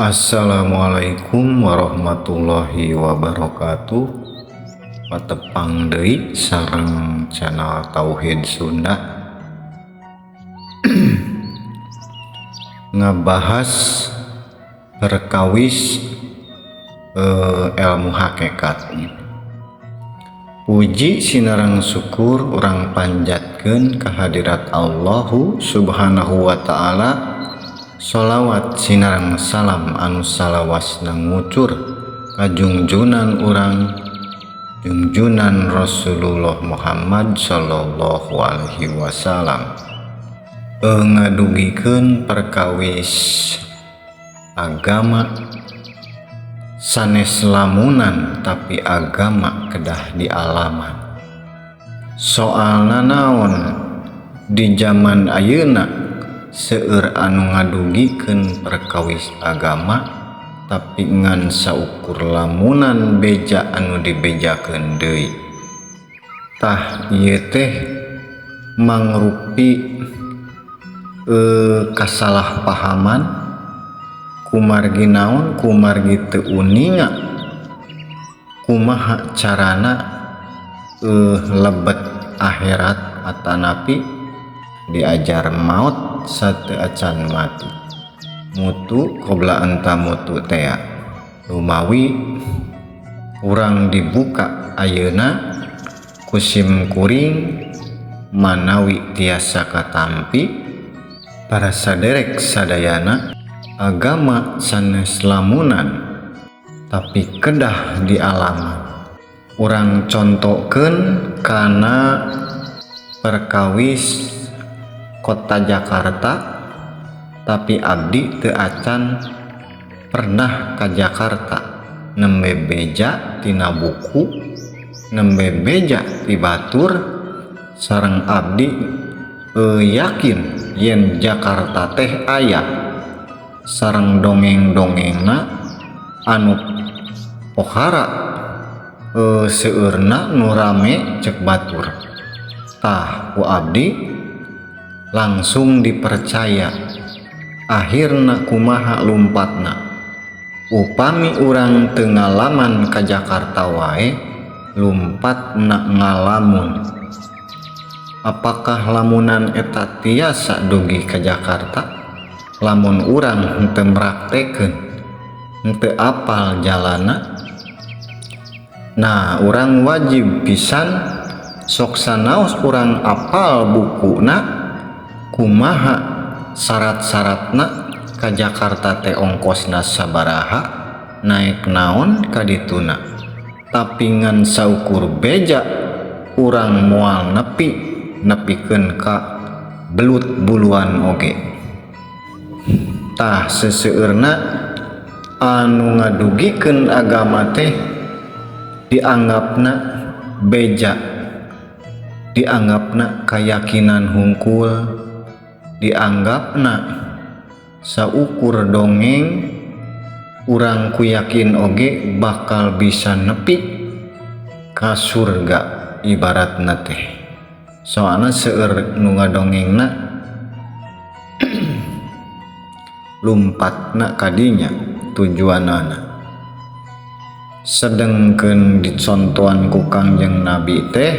Assalamualaikum warahmatullahi wabarakatuh. Patepang deui sareng channel Tauhid Sunda, ngabahas perkawis ilmu hakikat. Puji sinareng syukur urang panjatkeun kehadirat Allahu Subhanahu wa taala. Sholawat sinareng salam anu salawasna ngucur ka junjunan urang, junjunan Rasulullah Muhammad Shallallahu Alaihi Wasallam. Ngadugikeun perkawis agama sanes lamunan, tapi agama kedah dialaman. Soalna naon? Di zaman ayeuna seueur anu ngadugikeun perkawis agama, tapi ngan saukur lamunan, beja anu dibejakeun deui. Tah, ieu teh mangrupi kasalahpahaman. Kumargi naon? Kumargi teu uninga kumaha carana lebet akhirat atanapi diajar maut sateuacan mati, mutu qobla an tamutu tea. Lumawi urang dibuka ayeuna ku sim kuring, manawi tiasa katampi para saderek sadayana, agama sanes lamunan, tapi kedah dialaman. Urang contohkeun kana perkawis kota Jakarta, tapi abdi teu acan pernah ka Jakarta, nembe beja tina buku, nembe beja ti batur. Sareng abdi yakin yen Jakarta teh aya sareng dongeng-dongengna anu pohara, seueurna nu rame cek batur. Tah, ku abdi langsung dipercaya. Akhirna kumaha lumpatna? Upami urang teu ngalaman ka Jakarta wae lumpatna ngalamun, apakah lamunan eta tiasa dugi ka Jakarta lamun urang henteu mraktekeun, henteu apal jalanna? Nah, urang wajib pisan sok sanaos urang apal bukuna, kumaha syarat-syaratna ka Jakarta teh, ongkosna sabaraha, naek naon ka dituna, tapi ngan saukur beja urang moal nepi, nepikeun ka belut buluan oge. Tah, seseueurna anu ngadugikeun agama teh dianggapna beja, dianggapna keyakinan hungkul, dianggapna saukur dongeng. Urang ku yakin oge bakal bisa nepi ka surga ibaratna teh, soalna seueur nu ngadongengna lumpatna kadinya tujuanana. Sedengkeun dicontohan ku Kangjeng Nabi teh,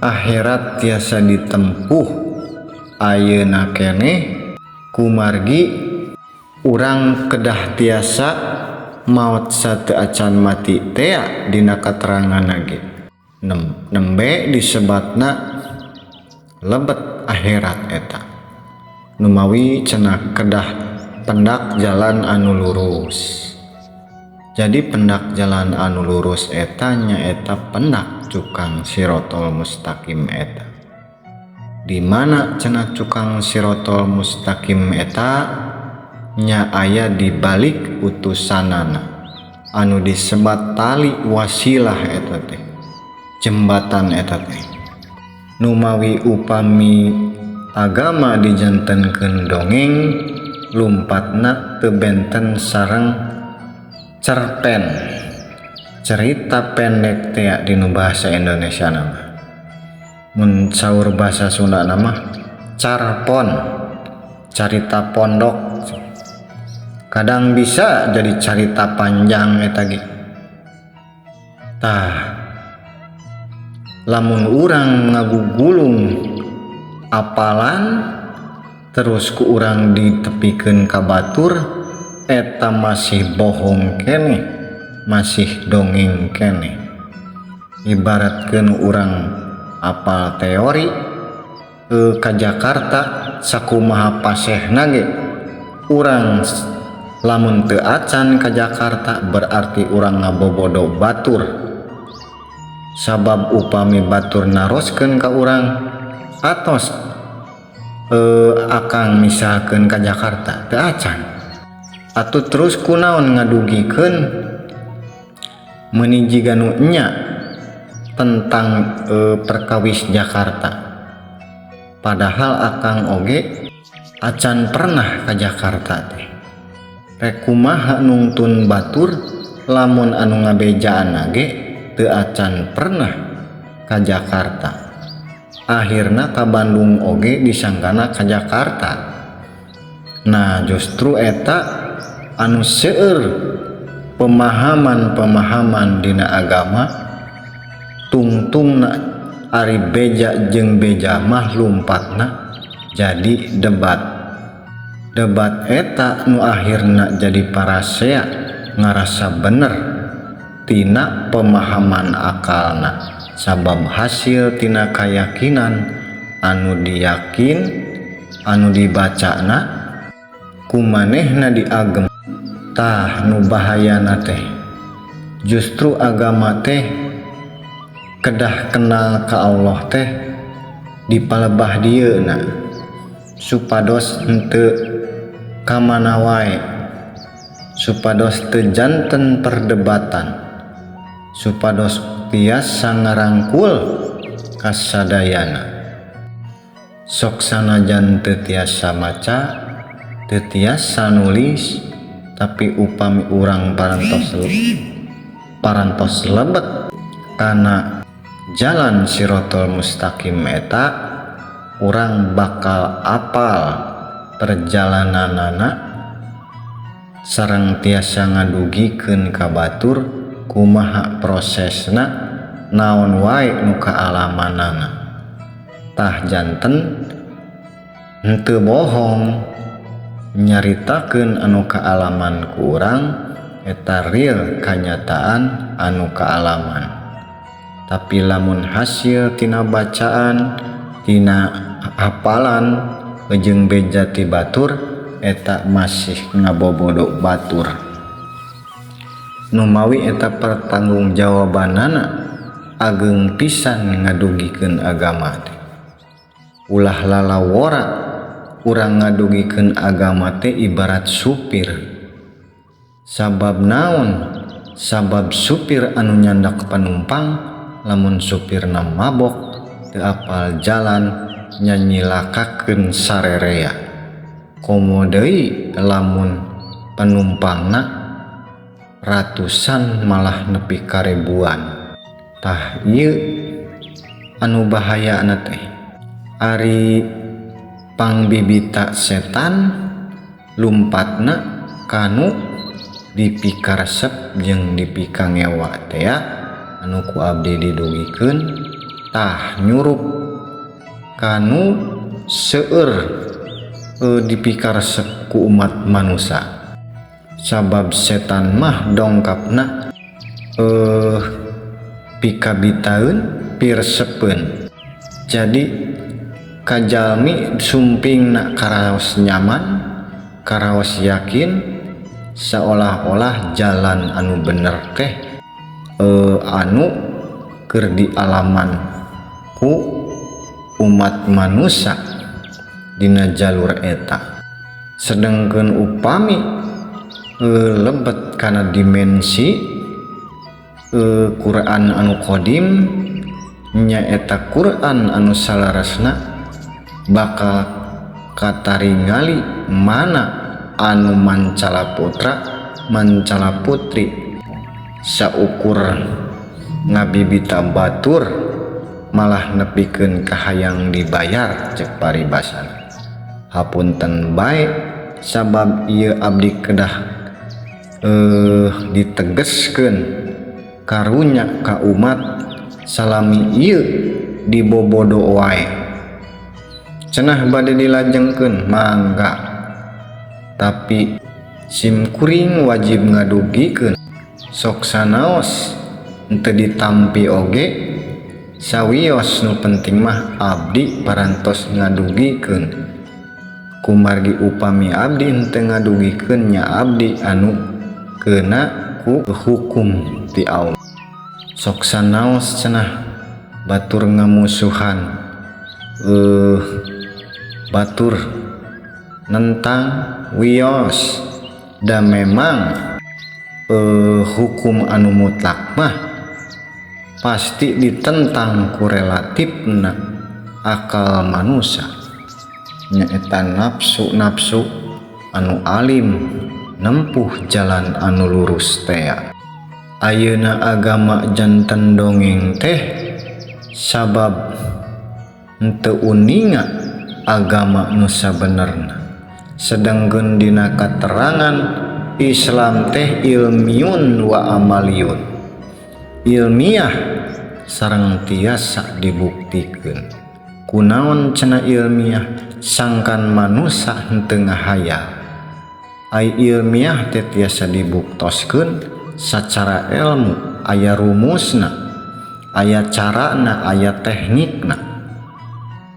akhirat tiasa ditempuh ayeuna keneh, kumargi urang kedah tiasa maot sateuacan mati tea dina katerangan ge nembe disebatna lebet akhirat eta. Numawi cenah kedah pendak jalan anu lurus. Jadi pendak jalan anu lurus eta nyaeta pendak cukang sirotol mustaqim eta. Di mana cenah cukang sirotol mustaqim eta? Nya aya di balik utusanana anu disebat tali wasilah eta teh, jembatan eta teh. Numawi upami agama dijantenkeun dongeng, lumpatna teu benten sareng cerpen, cerita pendek teh dinu bahasa Indonesia nama. Mun saur bahasa Sunda nama carpon, carita pondok. Kadang bisa jadi carita panjang eta ge. Tah, lamun urang ngagugulung apalan terus ku urang ditepikeun ka batur, eta masih bohong keneh, masih dongeng keneh. Ibaratkeun urang apal teori ka Jakarta sakumaha pasehna ge, urang lamun teu acan ka Jakarta berarti urang ngabobodo batur. Sabab upami batur naroskeun ka urang atos akang misalkeun ka Jakarta teu acan. Atuh terus kunaon ngadugikeun meuni jiga nu enya tentang perkawis Jakarta. Padahal akang oge acan pernah ka Jakarta teh. Rek kumaha nungtun batur lamun anu ngabejaan ge teu acan pernah ka Jakarta. Akhirna ka Bandung oge disangkana ka Jakarta. Nah, justru eta anu seueur pemahaman-pemahaman dina agama tungtungna ari beja jeung beja mah lumpatna jadi debat. Debat eta nu akhirna jadi parasea ngarasa bener tina pemahaman akalna, sabab hasil tina kayakinan anu diyakin anu dibacana ku manehna diagem. Tah, nu bahayana teh justru agama teh kedah kenal ka Allah teh di palebah dieuna supados henteu kamana wae, supados teu janten perdebatan, supados tiasa ngarangkul kasadayana. Sok sanajan teu tiasa maca, teu tiasa nulis, tapi upami urang parantos parantos lebet kana jalan sirotol mustaqim eta, urang bakal apal perjalananana sareng tiasa ngadugikeun ka batur kumaha prosesna, naon wae nu kaalamanana. Tah, janten henteu bohong nyaritakeun anu kaalaman ku urang eta real kanyataan anu kaalaman. Tapi lamun hasil tina bacaan, tina hapalan jeung beja ti batur, eta masih ngabobodo batur. Numawi eta pertanggungjawabanana ageng pisan ngadugikeun agama teh. Ulah lalawora urang ngadugikeun agama teh ibarat supir. Sabab naon? Sabab supir anu nyandak penumpang, lamun supirna mabok, teu apal jalan, nyanyilakakeun sarerea. Komo deui lamun penumpangna ratusan, malah nepi ka ribuan. Tah, ieu anu bahayana teh. Ari pangbibita setan lumpatna kanu dipikaresep jeung dipikangewa teh ya, anu ku abdi didugikeun. Tah, nyurup kanu seueur dipikaresep ku umat manusia, sabab setan mah dongkapna pikabitaeun, piresepeun. Jadi kajalmi sumpingna karaos nyaman, karaos yakin, seolah-olah jalan anu bener teh anu keur dialaman ku umat manusia dina jalur eta. Sedangkan upami lebet kana dimensi Quran anu qadim, nyaeta Quran anu salaresna, bakal kataringali mana anu mancala putra, mancala putri saukur ngabibita batur malah nepikeun kahayang dibayar, cek paribasana. Hapunten bae. Sabab ieu abdi kedah ditegeskeun karunya ka umat salami ieu dibobodo wae. Cenah bade dilajengkeun mangga, tapi sim kuring wajib ngadugikeun. Sok sanaos henteu ditampi oge sawios, nu penting mah abdi parantos ngadugikeun. Kumargi upami abdi henteu ngadugikeun, nya abdi anu kena ku hukum ti Allah. Sok sanaos cenah batur ngamusuhan, batur nentang, wios da memang hukum anu mutlak mah pasti ditentang ku relatifna akal manusia, nyaeta nafsu-nafsu anu alim nempuh jalan anu lurus tea. Ayeuna agama janten dongeng teh sabab henteu uninga agama nu sabenerna, sedangkeun dina katerangan Islam teh ilmiun wa amaliun, ilmiah sareng tiasa dibuktikeun. Kunaon cenah ilmiah, sangkan manusia henteu ngahayal? Ai ilmiah teh tiasa dibuktoskeun secara ilmu, aya rumusna, aya carana, aya teknikna.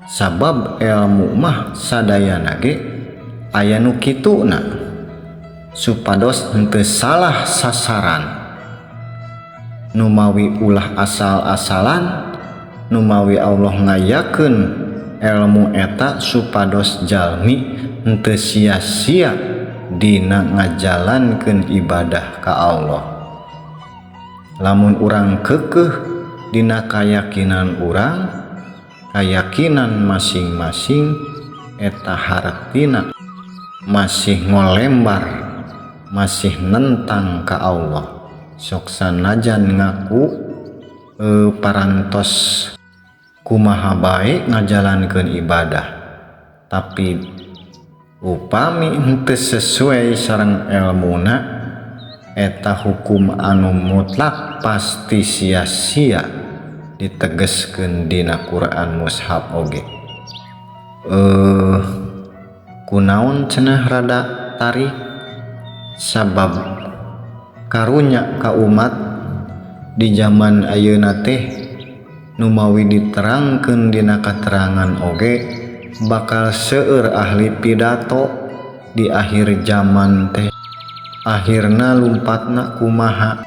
Sabab ilmu mah sadayana ge aya nu kituna supados henteu salah sasaran. Numawi ulah asal-asalan, numawi Allah ngayakeun ilmu eta supados jalmi henteu sia-sia dina ngajalankeun ibadah ka Allah. Lamun urang kekeh dina kayakinan urang, kayakinan masing-masing, eta hartina masih ngolembar, masih nentang ka Allah. Sok sanajan ngaku parantos kumaha bae ngajalankeun ibadah, tapi upami henteu sesuai sareng elmuna, eta hukum anu mutlak pasti sia-sia ditegeskeun dina Quran mushaf oge. Kunaon cenah rada tarik? Sabab karunya ka umat di zaman ayeuna teh numawi diterangkeun dina katerangan oge bakal seueur ahli pidato di akhir zaman teh. Akhirna lumpatna kumaha?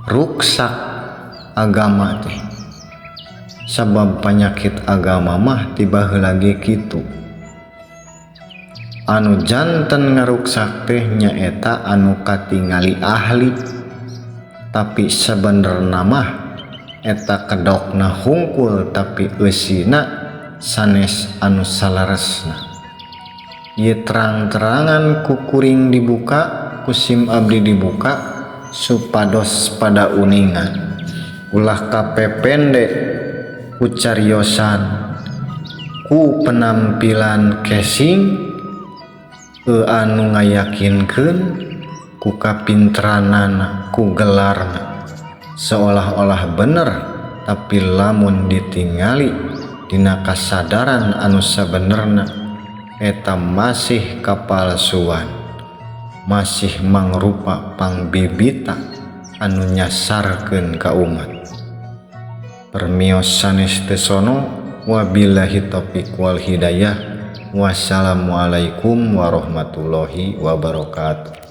Ruksak agama teh. Sabab panyakit agama mah tiba lagi kitu, anu janten ngaruksak teh nyaeta anu katingali ahli, tapi sebenarna mah eta kedokna hungkul, tapi eusina sanes anu salaresna. Ieu terang-terangan ku kuring dibuka, ku sim abdi dibuka supados pada uninga, ulah kapepende ku cariosan, ku penampilan casing anu ngayakinkeun, ku kapinteranana, ku gelarna seolah-olah bener, tapi lamun ditingali dina kasadaran anu sabenerna eta masih kapalsuan, masih mangrupa pangbibita anu nyasarkeun ka umat. Permios sanes teu sono, wabillahi taufik wal hidayah, wassalamualaikum warahmatullahi wabarakatuh.